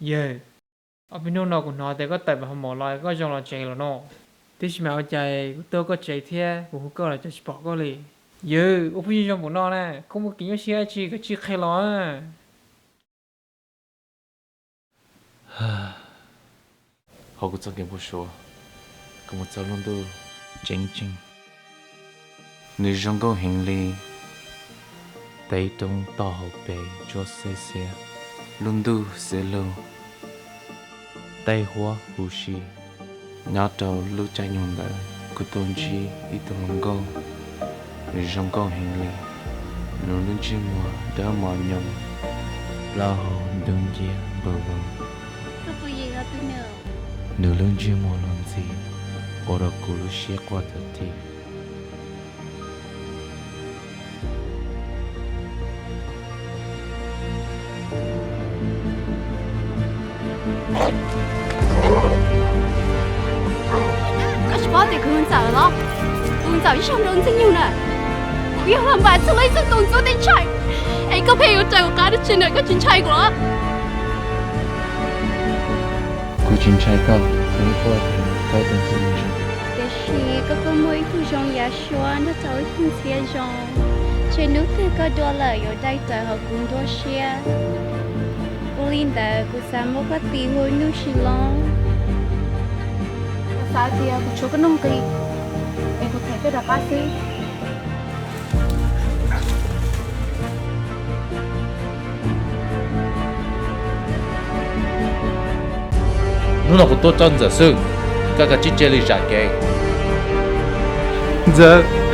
Yawg, ob peb hnub no kuv hnov tias koj tawm pem hav mom los koj zoo los tsev lawm no. Tiam sis mas ua cas kuv tuaj koj tsev thiab kuv hu koj los cas tsis pom koj li? Yawg, ua phooj ywg zoo npaum no na, koj muaj kev nyuaj siab dab tsi koj cia li qhia los. Hauv kuv txoj kev npau suav, kuv mus txog lub ntuj tseem ceeb, nws zoo nkauj heev li. Teb roob toj hauv pes tsuab xwb xiab, lub ntuj xiab lug, tej huab huv si. Nyob rau lub caij nyoog ntawd kuv tau ntsib ib tug hluas nkauj, nws zoo nkauj heev li. Nws lub ntsej muag dawb mos nyoos, plaub hau ntub nciab npawg vog. Nws lub ntsej muag luag ntxhi ua rau kuv lub siab quaj tag thi. Koj tsis paub tias kuv hu Ntxawm los? Kuv hu Ntxawm ib zaug rau ntxwg nyoog na. Kuv yog Lam Npam txog leej txwj tus ntxuav teb chaws, es koj pheej yuav raws kuv qab dab tsi na, koj tsis ntshai kuv los? Kuv tsis ntshai koj, kuv yeej paub tias koj yog tus ntxwg nyoog zoo. Tiam sis koj kuj muaj ib tug zoo yav suab nrog rau ib tug ntxhiab zoo, ntshe hnub twg koj dua lawm yuav dai raws hauv kuv nruab siab. Ua li ntawd kuv xav muab koj tis hu Nuj Sis Loob. Kuv xav tias kuv tshuav koj nuj nqis, es kuv them koj rov qab xwb. Hnub no kuv tuaj txog Ntxawm xwb, koj kav tsij cia li zam kev. Ntxawm.